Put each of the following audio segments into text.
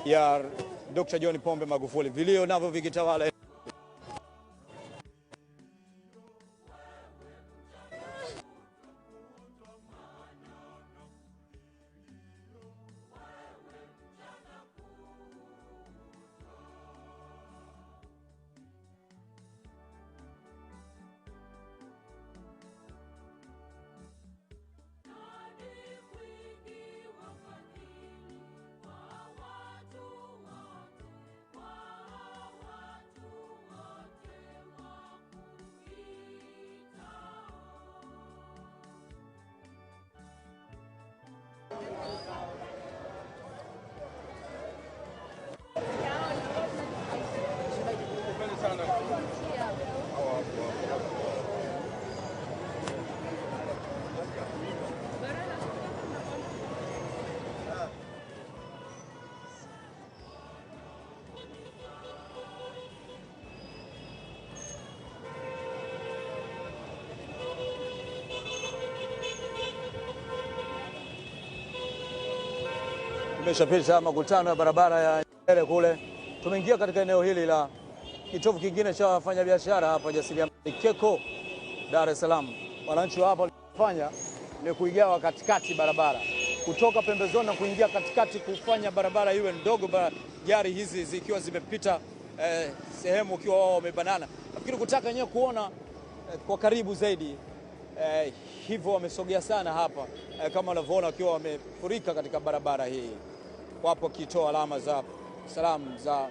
ya Dr. John Pombe Magufuli. Vilio navyo vikitawala. Tumeshapita makutano ya barabara ya Nyerere kule. Tumeingia katika eneo hili la kitovu kingine cha wafanyabiashara hapa jasiriamali Keko, Dar es Salaam. Wananchi wa hapa walifanya ni kuigawa katikati barabara, kutoka pembezoni na kuingia katikati, kufanya barabara iwe ndogo, gari hizi zikiwa zimepita sehemu ukiwa wao wamebanana. Nafikiri kutaka wenyewe kuona kwa karibu zaidi. Hivyo wamesogea sana hapa kama unavyoona wakiwa wamefurika katika barabara hii. Wapo kitoa alama za salamu za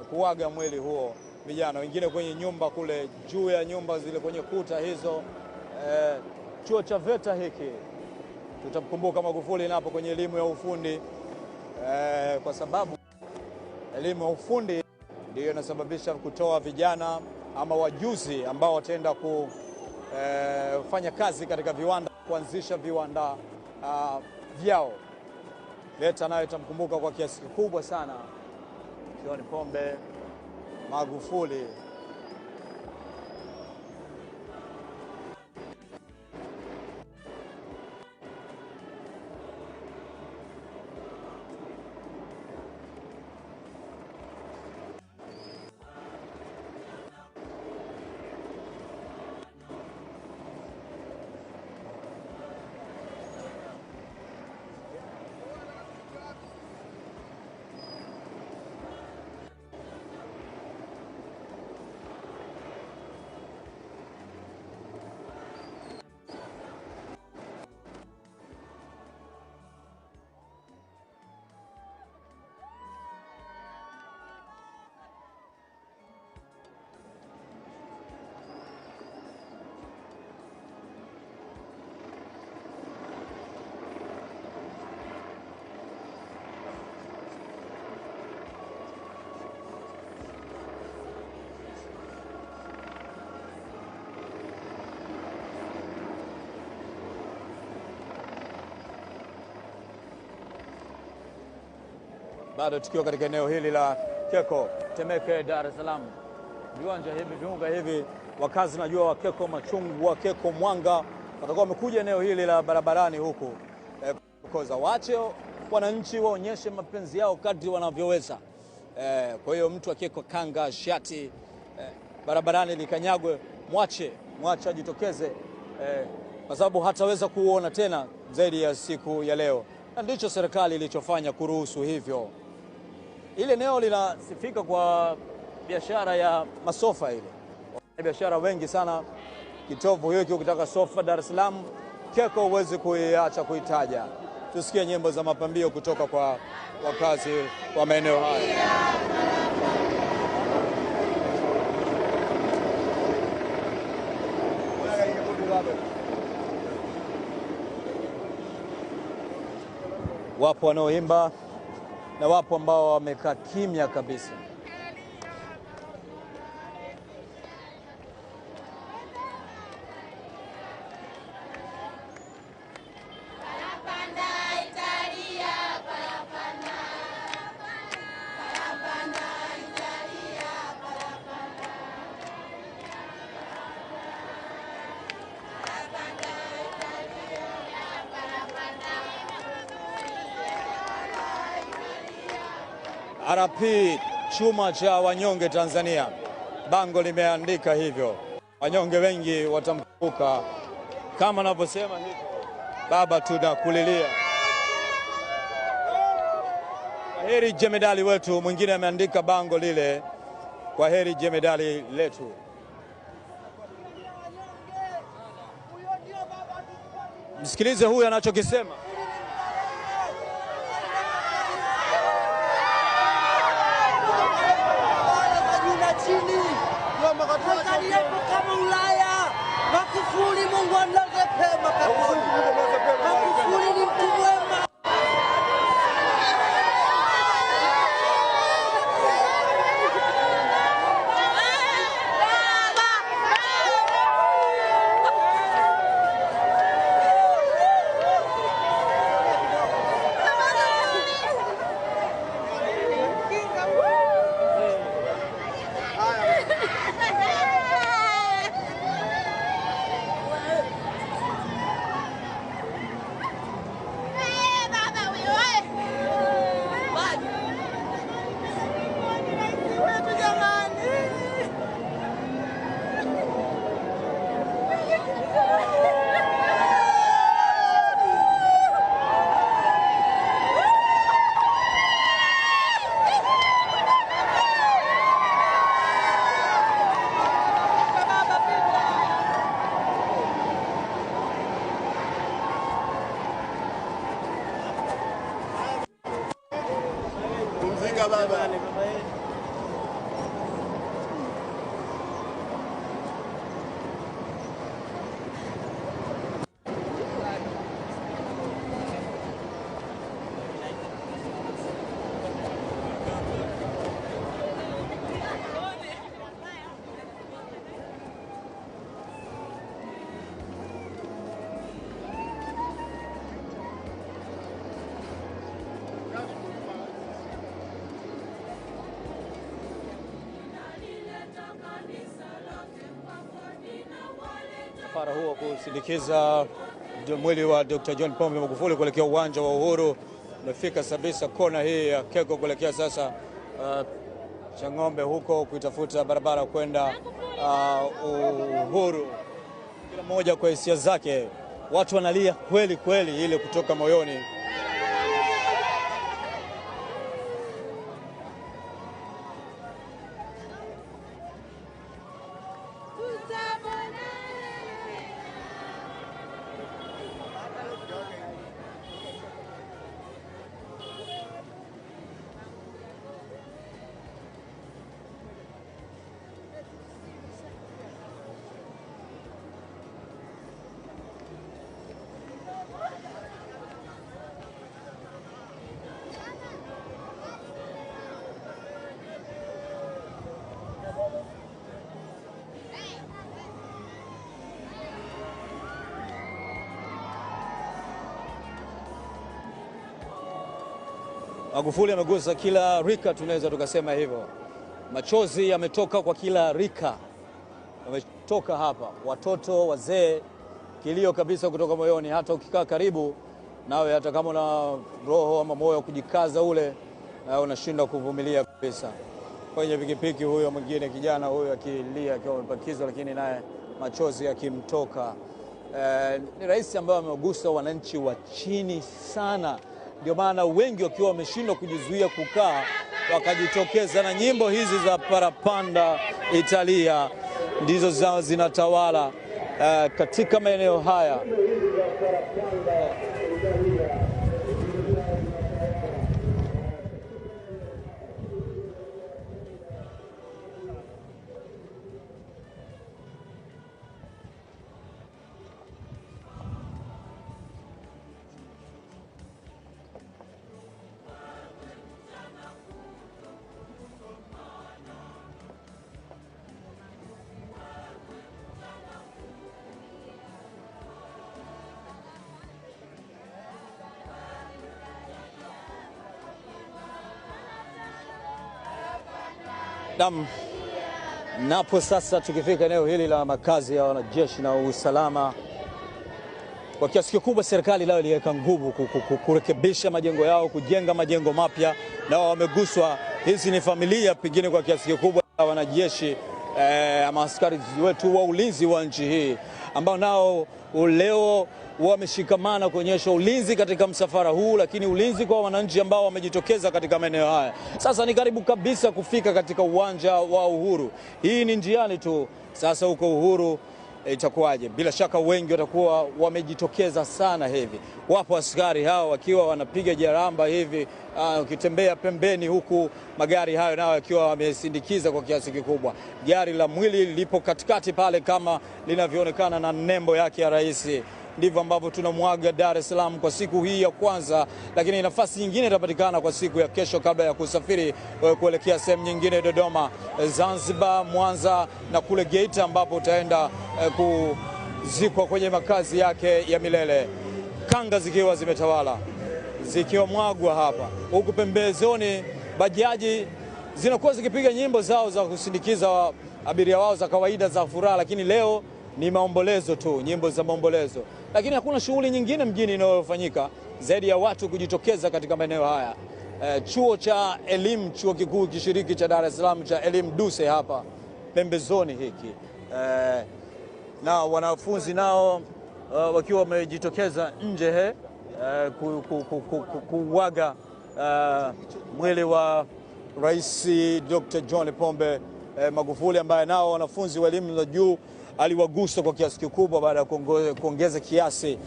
kuaga mwili huo. Vijana wengine kwenye nyumba kule juu ya nyumba zile kwenye kuta hizo. Chuo cha VETA hiki tutamkumbuka Magufuli napo kwenye elimu ya ufundi, kwa sababu elimu ya ufundi ndiyo inasababisha kutoa vijana ama wajuzi ambao wataenda kufanya kazi katika viwanda, kuanzisha viwanda vyao. VETA nayo itamkumbuka kwa kiasi kikubwa sana John Pombe Magufuli. Bado tukiwa katika eneo hili la Keko, Temeke, Dar es Salaam. Viwanja hivi, viunga hivi, wakazi najua wa Keko Machungwa, Keko Mwanga watakuwa wamekuja eneo hili la barabarani huku koza. Waache wananchi waonyeshe mapenzi yao kadri wanavyoweza. Kwa hiyo mtu akiweka kanga, shati barabarani likanyagwe, mwache ajitokeze, kwa sababu hataweza kuona tena zaidi ya siku ya leo. Na ndicho serikali ilichofanya kuruhusu hivyo. Ile eneo linasifika kwa biashara ya masofa ile. Biashara wengi sana kitovu hiki, ukitaka sofa Dar es Salaam, Keko huwezi kuiacha kuitaja. Tusikie nyimbo za mapambio kutoka kwa wakazi wa maeneo haya. Wapo wanaoimba na wapo ambao wamekaa kimya kabisa. RP chuma cha wanyonge Tanzania. Bango limeandika hivyo. Wanyonge wengi watamkumbuka kama anavyosema hivyo, baba tunakulilia. Kwa heri jemedali wetu. Mwingine ameandika bango lile, kwa heri jemedali letu. Msikilize huyu anachokisema. Kama Ulaya, Magufuli, Mungu amlaze pema peponi. Magufuli ni mtu mwema. Msafara huo kusindikiza mwili wa Dr. John Pombe Magufuli kuelekea uwanja wa Uhuru umefika kabisa kona hii ya Keko kuelekea sasa Chang'ombe huko kuitafuta barabara kwenda Uhuru. Kila mmoja kwa hisia zake, watu wanalia kweli kweli, ile kutoka moyoni. Magufuli amegusa kila rika, tunaweza tukasema hivyo. Machozi yametoka kwa kila rika, yametoka hapa, watoto, wazee, kilio kabisa kutoka moyoni. Hata ukikaa karibu nawe, hata kama una roho ama moyo kujikaza ule, unashindwa kuvumilia kabisa. Kwenye pikipiki huyo mwingine kijana huyo akilia akiwa amepakizwa, lakini naye machozi yakimtoka. Ni rais ambaye amegusa wananchi wa chini sana. Ndio maana wengi wakiwa wameshindwa kujizuia kukaa wakajitokeza na nyimbo hizi za parapanda Italia ndizo zinatawala katika maeneo haya. Napo sasa tukifika eneo hili la makazi ya wanajeshi na usalama, kwa kiasi kikubwa serikali leo iliweka nguvu kurekebisha majengo yao, kujenga majengo mapya, na wameguswa Hizi ni familia pengine kwa kiasi kikubwa wanajeshi ama askari wetu wa ulinzi wa nchi hii ambao nao leo wameshikamana kuonyesha ulinzi katika msafara huu, lakini ulinzi kwa wananchi ambao wamejitokeza katika maeneo haya. Sasa ni karibu kabisa kufika katika uwanja wa Uhuru. Hii ni njiani tu. Sasa huko Uhuru itakuwaje? Bila shaka wengi watakuwa wamejitokeza sana hivi. Wapo askari hao wakiwa wanapiga jaramba hivi, wakitembea pembeni, huku magari hayo nao yakiwa wamesindikiza kwa kiasi kikubwa. Gari la mwili lipo katikati pale kama linavyoonekana na nembo yake ya rais. Ndivyo ambavyo tunamwaga Dar es Salaam kwa siku hii ya kwanza, lakini nafasi nyingine itapatikana kwa siku ya kesho kabla ya kusafiri kuelekea sehemu nyingine, Dodoma, Zanzibar, Mwanza na kule Geita ambapo utaenda kuzikwa kwenye makazi yake ya milele. Kanga zikiwa zimetawala zikiwa mwagwa hapa, huku pembezoni bajaji zinakuwa zikipiga nyimbo zao za kusindikiza abiria wao za kawaida za furaha, lakini leo ni maombolezo tu, nyimbo za maombolezo. Lakini hakuna shughuli nyingine mjini inayofanyika zaidi ya watu kujitokeza katika maeneo haya. Chuo cha elimu, chuo kikuu kishiriki cha Dar es Salaam cha elimu Duse hapa pembezoni hiki, na wanafunzi nao wakiwa wamejitokeza nje kuuaga mwili wa Rais Dr. John Pombe Magufuli, ambaye nao wanafunzi wa elimu za juu aliwagusa kwa kiasi kikubwa baada ya kuongeza kiasi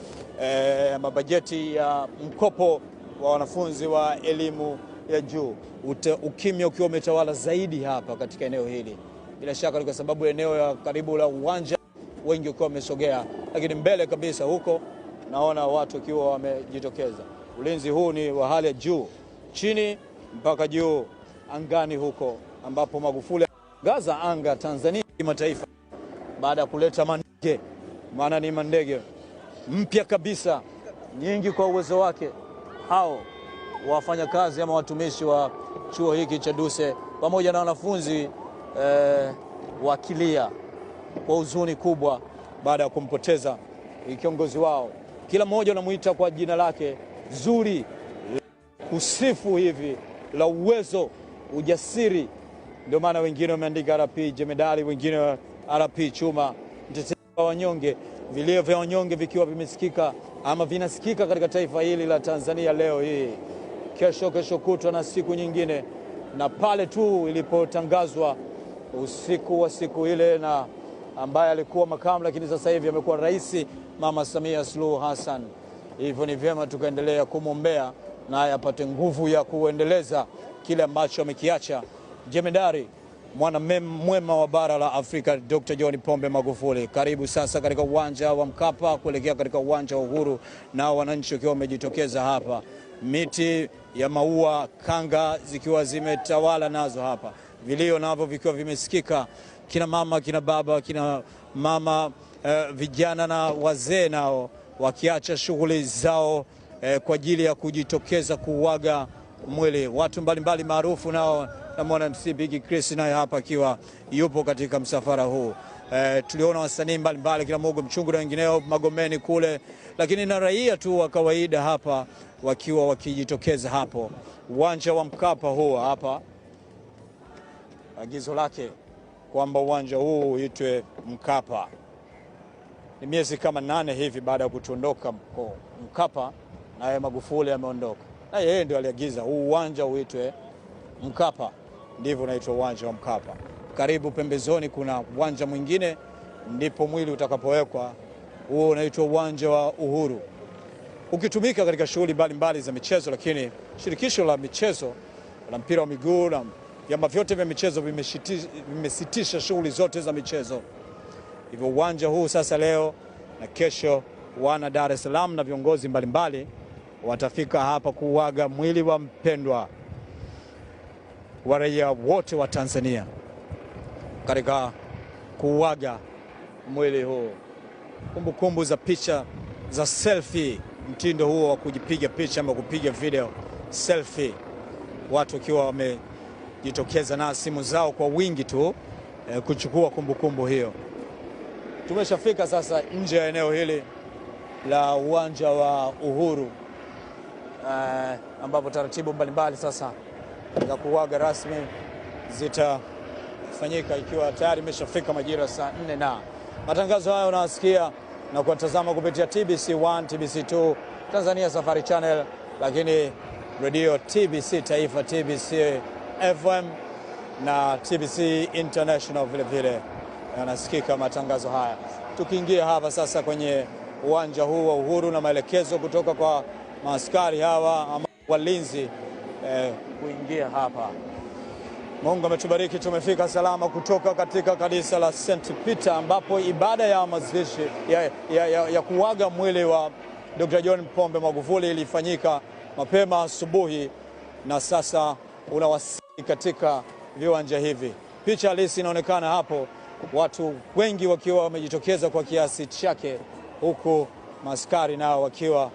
mabajeti ya mkopo wa wanafunzi wa elimu ya juu. Ukimya ukiwa umetawala zaidi hapa katika eneo hili, bila shaka ni kwa sababu eneo ya karibu la uwanja wengi wakiwa wamesogea, lakini mbele kabisa huko naona watu wakiwa wamejitokeza. Ulinzi huu ni wa hali ya juu, chini mpaka juu angani huko ambapo Magufuli gaza anga Tanzania kimataifa baada ya kuleta mandege, maana ni mandege mpya kabisa nyingi kwa uwezo wake. Hao wafanyakazi ama watumishi wa chuo hiki cha Duse pamoja na wanafunzi wakilia kwa huzuni kubwa baada ya kumpoteza kiongozi wao. Kila mmoja anamuita kwa jina lake zuri, kusifu hivi la uwezo, ujasiri. Ndio maana wengine wameandika RP Jemedari, wengine RP Chuma, mtetezi wa wanyonge. Vilio vya wanyonge vikiwa vimesikika ama vinasikika katika taifa hili la Tanzania leo hii, kesho, kesho kutwa na siku nyingine. Na pale tu ilipotangazwa usiku wa siku ile na ambaye alikuwa makamu lakini sasa hivi amekuwa rais, Mama Samia Suluhu Hassan. Hivyo ni vyema tukaendelea kumwombea naye apate nguvu ya kuendeleza kile ambacho amekiacha jemedari mwana mwema wa bara la Afrika Dr. John Pombe Magufuli. Karibu sasa katika uwanja wa Mkapa kuelekea katika uwanja wa Uhuru, na wananchi wakiwa wamejitokeza hapa, miti ya maua, kanga zikiwa zimetawala nazo hapa, vilio navyo vikiwa vimesikika, kina mama, kina baba, kina mama, vijana na wazee nao wakiacha shughuli zao kwa ajili ya kujitokeza kuuaga mwili. Watu mbalimbali maarufu nao, namwona MC Big Chris naye hapa akiwa yupo katika msafara huu. Tuliona wasanii mbalimbali kina Mogo Mchungu na wengineo Magomeni kule, lakini na raia tu wa kawaida hapa wakiwa wakijitokeza hapo uwanja wa Mkapa huu hapa. Agizo lake kwamba uwanja huu uitwe Mkapa. Ni miezi kama 8 hivi baada ya kutuondoka Mkapa, naye Magufuli ameondoka, na yeye ndio aliagiza huu uwanja uitwe Mkapa. Ndivyo unaitwa uwanja wa Mkapa. Karibu pembezoni kuna uwanja mwingine ndipo mwili utakapowekwa, huo unaitwa uwanja wa Uhuru, ukitumika katika shughuli mbalimbali za michezo. Lakini shirikisho la michezo la mpira wa miguu na vyama vyote vya michezo vimesitisha shughuli zote za michezo. Hivyo uwanja huu sasa leo na kesho wana Dar es Salaam na viongozi mbalimbali watafika hapa kuuaga mwili wa mpendwa wa raia wote wa Tanzania katika kuuaga mwili huu. Kumbukumbu za picha za selfie, mtindo huo wa kujipiga picha ama kupiga video selfie, watu wakiwa wamejitokeza na simu zao kwa wingi tu kuchukua kumbukumbu hiyo. Tumeshafika sasa nje ya eneo hili la uwanja wa Uhuru, ambapo taratibu mbalimbali sasa za kuaga rasmi zitafanyika ikiwa tayari imeshafika majira saa 4, na matangazo hayo unasikia na kuwatazama kupitia TBC1, TBC2, Tanzania Safari Channel, lakini redio TBC Taifa, TBC FM na TBC International vile vile yanasikika matangazo haya. Tukiingia hapa sasa kwenye uwanja huu wa Uhuru na maelekezo kutoka kwa maaskari hawa ama walinzi kuingia hapa. Mungu ametubariki, tumefika salama kutoka katika kanisa la St. Peter ambapo ibada ya mazishi ya kuaga mwili wa Dr. John Pombe Magufuli ilifanyika mapema asubuhi, na sasa unawasili katika viwanja hivi. Picha halisi inaonekana hapo, watu wengi wakiwa wamejitokeza kwa kiasi chake, huku maskari nao wakiwa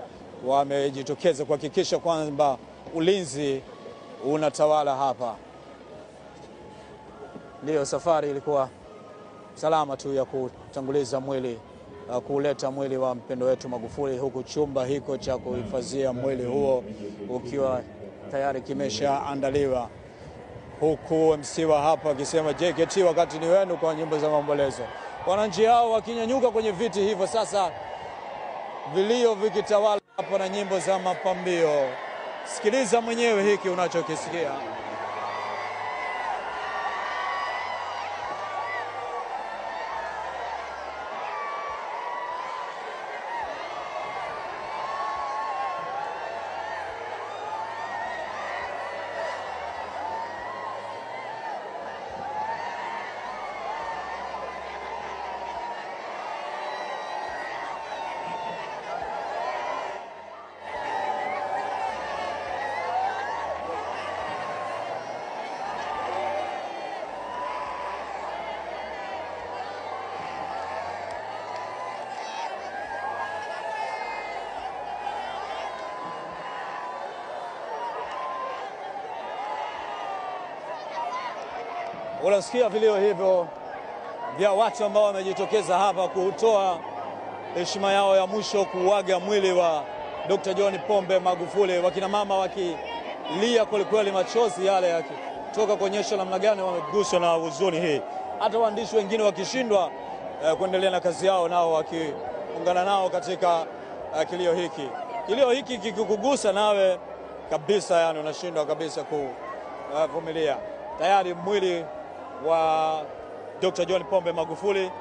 wamejitokeza kuhakikisha kwamba ulinzi unatawala hapa. Ndio safari ilikuwa salama tu ya kutanguliza mwili, kuleta mwili wa mpendo wetu Magufuli, huku chumba hiko cha kuhifadhia mwili huo ukiwa tayari kimeshaandaliwa, huku MC wa hapa akisema JKT wakati ni wenu kwa nyimbo za maombolezo. Wananchi hao wakinyanyuka kwenye viti hivyo sasa, vilio vikitawala hapa na nyimbo za mapambio. Sikiliza mwenyewe hiki unachokisikia. Unasikia vilio hivyo vya watu ambao wamejitokeza hapa kutoa heshima yao ya mwisho kuuaga mwili wa Dr. John Pombe Magufuli, wakina mama wakilia kwelikweli, machozi yale yakitoka kuonyesha namna gani wameguswa na huzuni hii. Hata waandishi wengine wakishindwa kuendelea na kazi yao, nao wakiungana nao katika kilio hiki. Kilio hiki kikikugusa nawe kabisa, yani unashindwa kabisa kuvumilia. Tayari mwili wa Dr. John Pombe Magufuli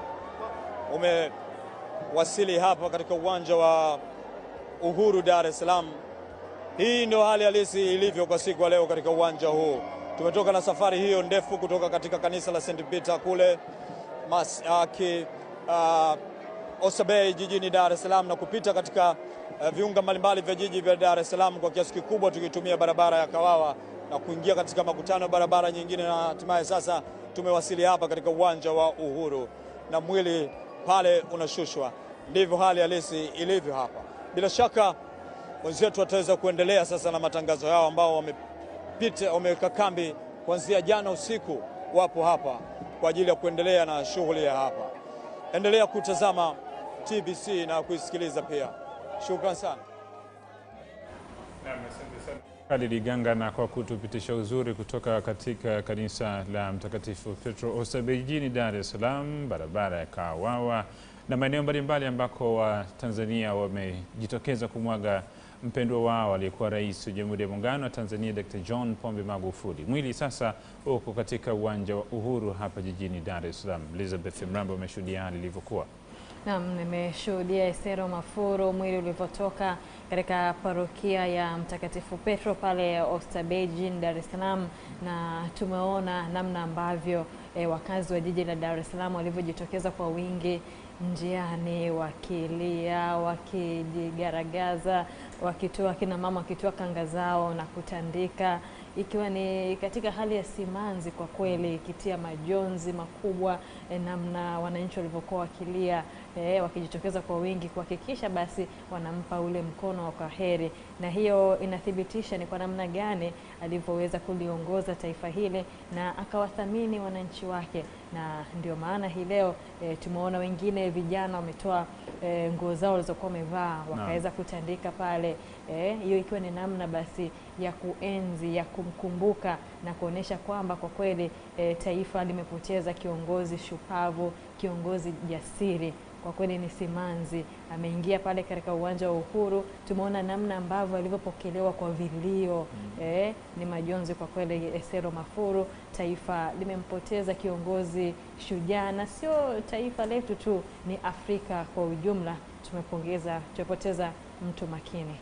umewasili hapa katika uwanja wa Uhuru Dar es Salaam. Hii ndio hali halisi ilivyo kwa siku ya leo katika uwanja huu. Tumetoka na safari hiyo ndefu kutoka katika kanisa la St. Peter kule Oysterbay jijini Dar es Salaam na kupita katika viunga mbalimbali vya jiji vya Dar es Salaam kwa kiasi kikubwa tukitumia barabara ya Kawawa na kuingia katika makutano barabara nyingine, na hatimaye sasa tumewasili hapa katika uwanja wa Uhuru na mwili pale unashushwa. Ndivyo hali halisi ilivyo hapa. Bila shaka wenzetu wataweza kuendelea sasa na matangazo yao ambao wamepita, wameweka kambi kuanzia jana usiku, wapo hapa kwa ajili ya kuendelea na shughuli ya hapa. Endelea kutazama TBC na kuisikiliza pia. Shukrani sana. Khalid Iganga na kwa kutupitisha uzuri kutoka katika kanisa la Mtakatifu Petro Oysterbay jijini Dar es Salaam, barabara ya Kawawa na maeneo mbalimbali ambako Watanzania wamejitokeza kumwaga mpendwa wao aliyekuwa rais wa Jamhuri ya Muungano wa Tanzania Dr. John Pombe Magufuli. Mwili sasa uko katika uwanja wa Uhuru hapa jijini Dar es Salaam. Elizabeth Mrambo ameshuhudia hali ilivyokuwa. Naam, nimeshuhudia Esero Mafuru mwili ulivyotoka katika parokia ya Mtakatifu Petro pale Oysterbay jijini Dar es Salaam, na tumeona namna ambavyo wakazi wa jiji la Dar es Salaam walivyojitokeza kwa wingi njiani wakilia, wakijigaragaza, wakitoa kina mama wakitoa kanga zao na kutandika, ikiwa ni katika hali ya simanzi kwa kweli, ikitia majonzi makubwa namna wananchi walivyokuwa wakilia, wakijitokeza kwa wingi kuhakikisha basi wanampa ule mkono wa kwaheri, na hiyo inathibitisha ni kwa namna gani alivyoweza kuliongoza taifa hili na akawathamini wananchi wake. Na ndio maana hii leo tumeona wengine vijana wametoa nguo zao walizokuwa wamevaa wakaweza kutandika pale, Hiyo ikiwa ni namna basi ya kuenzi, ya kumkumbuka na kuonesha kwamba kwa kweli taifa limepoteza kiongozi shupavu, kiongozi jasiri. Kwa kweli ni simanzi. Ameingia pale katika uwanja wa Uhuru, tumeona namna ambavyo alivyopokelewa kwa vilio. Ni majonzi kwa kweli Esero Mafuru. Taifa limempoteza kiongozi shujaa, na sio taifa letu tu, ni Afrika kwa ujumla. Tumepoteza mtu makini.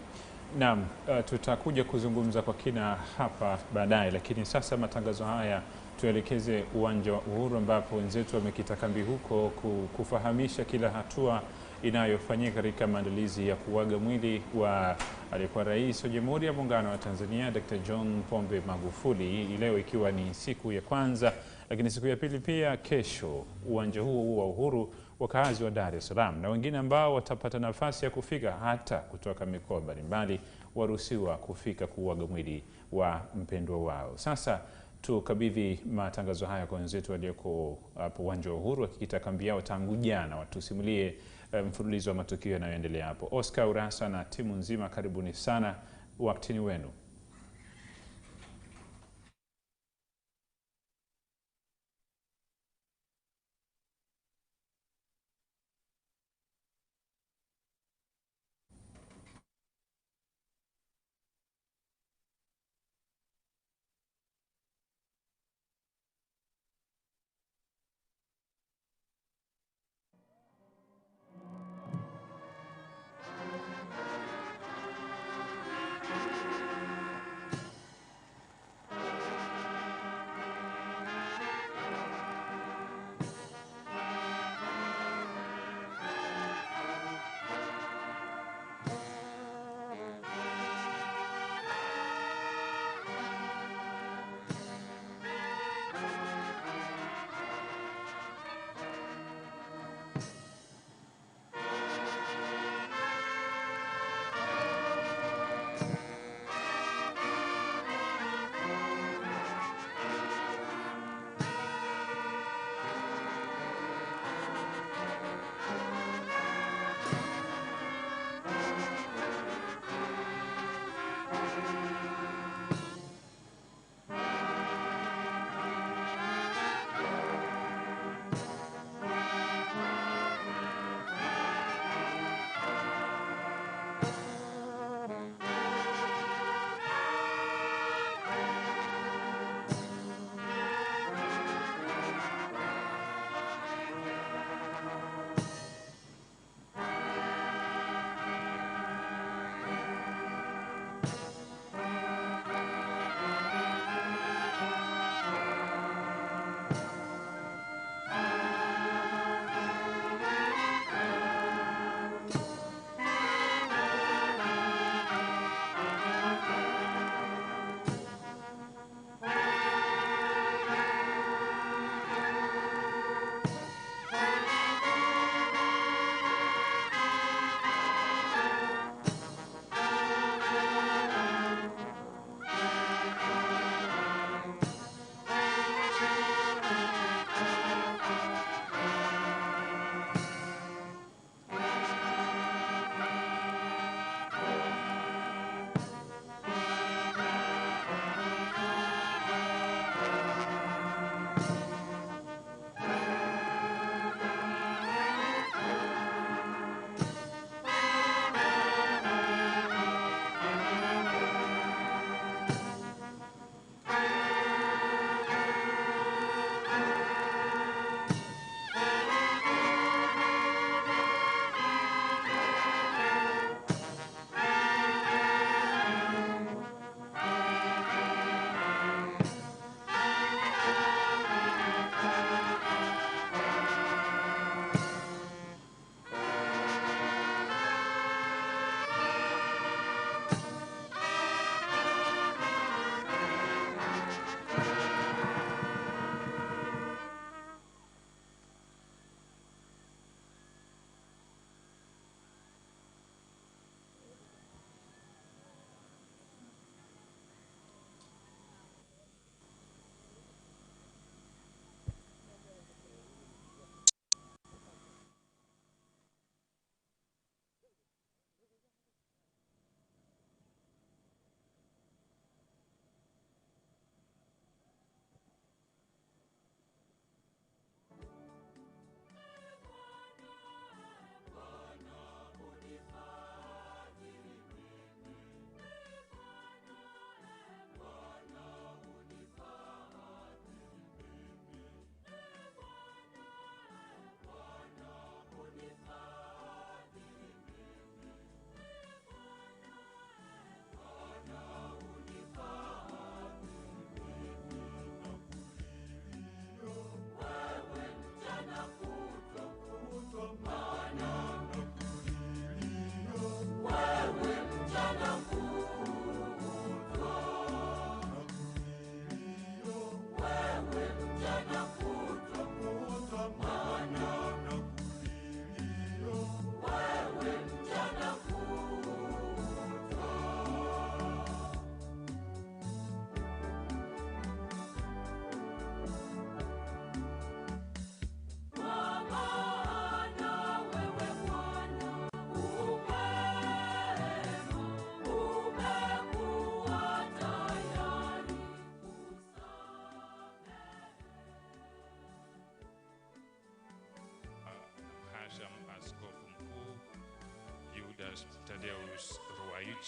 Naam, tutakuja kuzungumza kwa kina hapa baadaye, lakini sasa matangazo haya tuelekeze uwanja wa Uhuru ambapo wenzetu wamekita kambi huko kufahamisha kila hatua inayofanyika katika maandalizi ya kuaga mwili wa aliyekuwa rais wa Jamhuri ya Muungano wa Tanzania Dr. John Pombe Magufuli, leo ikiwa ni siku ya kwanza, lakini siku ya pili pia kesho uwanja huo wa Uhuru wakazi wa Dar es Salaam na wengine ambao watapata nafasi ya kufika hata kutoka mikoa mbalimbali waruhusiwa kufika kuaga mwili wa mpendwa wao. Sasa tukabidhi matangazo haya kwa wenzetu walioko hapo uwanja wa Uhuru wakikita kambi yao tangu jana, watusimulie mfululizo wa matukio yanayoendelea hapo. Oscar Urasa na timu nzima, karibuni sana, wakati ni wenu.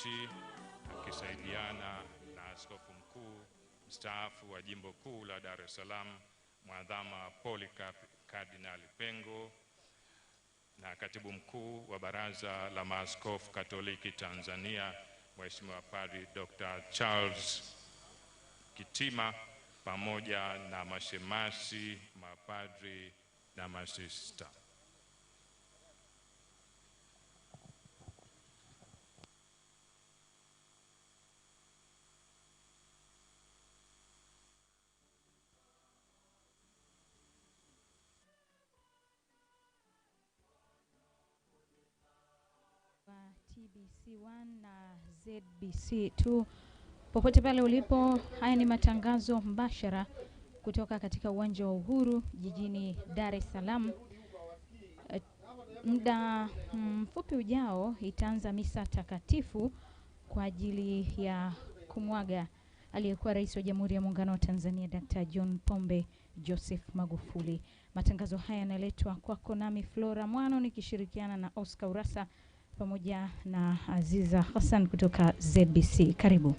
nchi akisaidiana na Askofu Mkuu mstaafu wa Jimbo Kuu la Dar es Salaam Mwadhama Polycarp Kardinali Pengo na Katibu Mkuu wa Baraza la Maaskofu Katoliki Tanzania Mheshimiwa Padri Dr. Charles Kitima pamoja na mashemasi, mapadri na masista. TBC1 na ZBC2 popote pale ulipo, haya ni matangazo mbashara kutoka katika uwanja wa Uhuru jijini Dar es Salaam. Muda mfupi ujao itaanza misa takatifu kwa ajili ya kumwaga aliyekuwa rais wa Jamhuri ya Muungano wa Tanzania Dr. John Pombe Joseph Magufuli. Matangazo haya yanaletwa kwako nami Flora Mwano nikishirikiana na Oscar Urasa pamoja na Aziza Hassan kutoka ZBC. Karibu.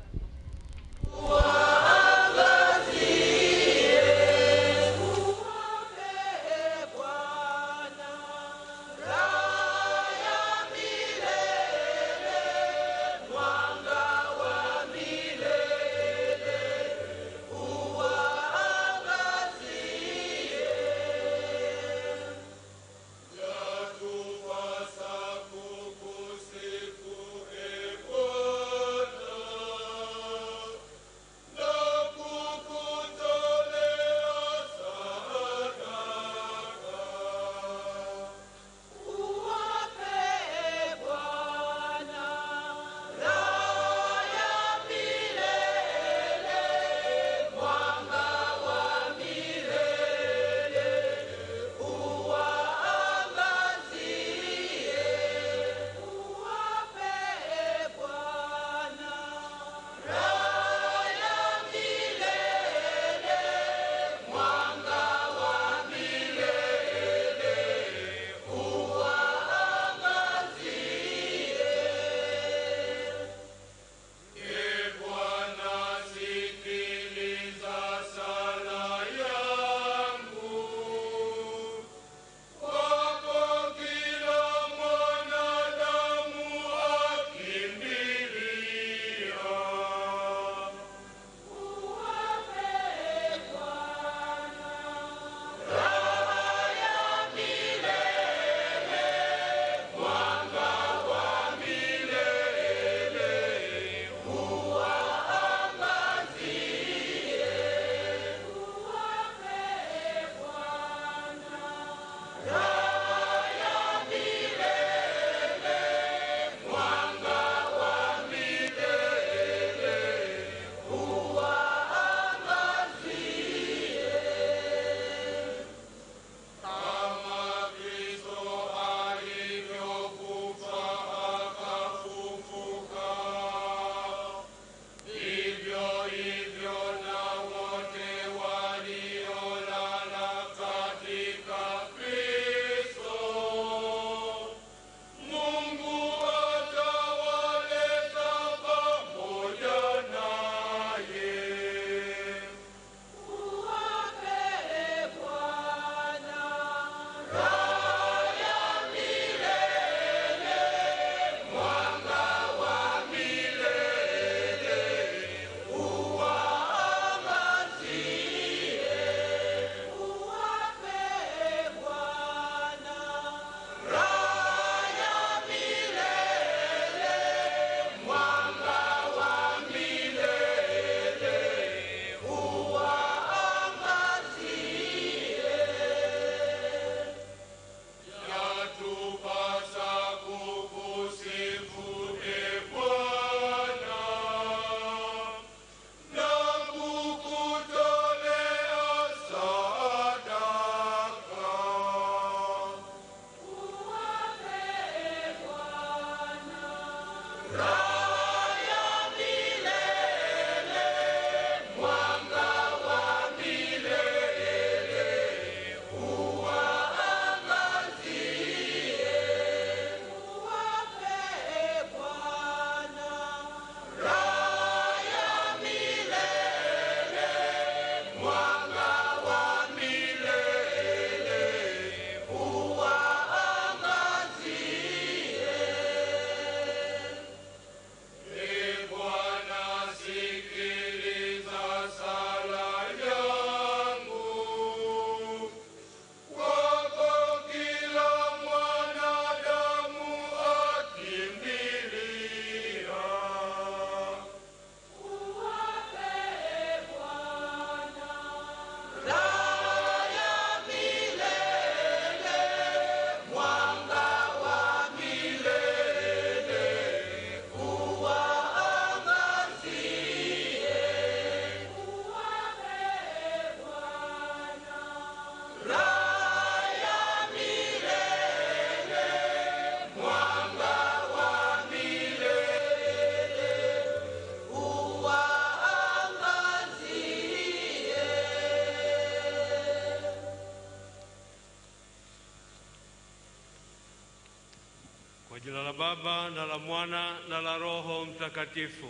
Baba na la Mwana na la Roho Mtakatifu.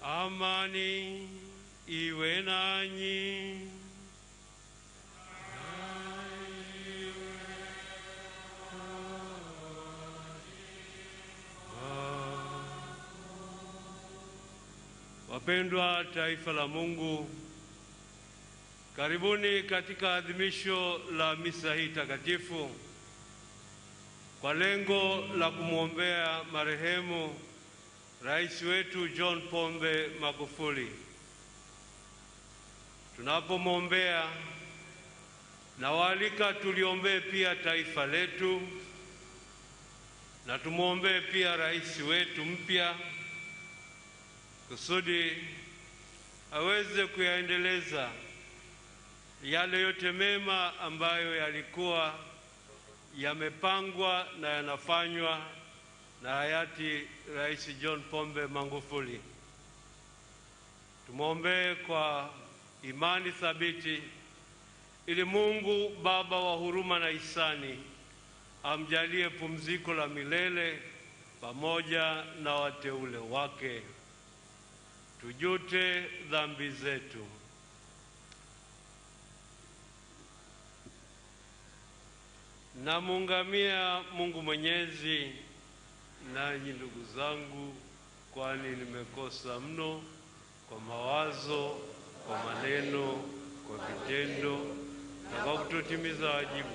Amani iwe nanyi. Wapendwa taifa la Mungu, karibuni katika adhimisho la misa hii takatifu kwa lengo la kumwombea marehemu Rais wetu John Pombe Magufuli. Tunapomwombea, nawaalika tuliombee pia taifa letu na tumwombee pia rais wetu mpya kusudi aweze kuyaendeleza yale yote mema ambayo yalikuwa yamepangwa na yanafanywa na hayati Rais John Pombe Magufuli. Tumwombee kwa imani thabiti ili Mungu Baba wa huruma na hisani amjalie pumziko la milele pamoja na wateule wake. Tujute dhambi zetu. Namuungamia Mungu Mwenyezi nanyi ndugu zangu, kwani nimekosa mno kwa mawazo, kwa maneno, kwa vitendo na kwa kutotimiza wajibu.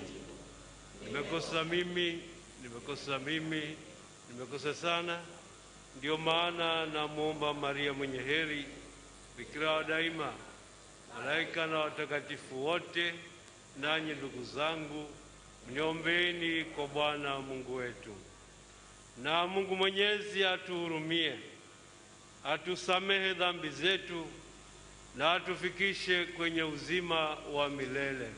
Nimekosa mimi, nimekosa mimi, nimekosa sana. Ndio maana namuomba Maria mwenye heri, bikira wa daima, malaika na watakatifu wote, nanyi ndugu zangu, mniombeeni kwa Bwana Mungu wetu. Na Mungu Mwenyezi atuhurumie, atusamehe dhambi zetu na atufikishe kwenye uzima wa milele.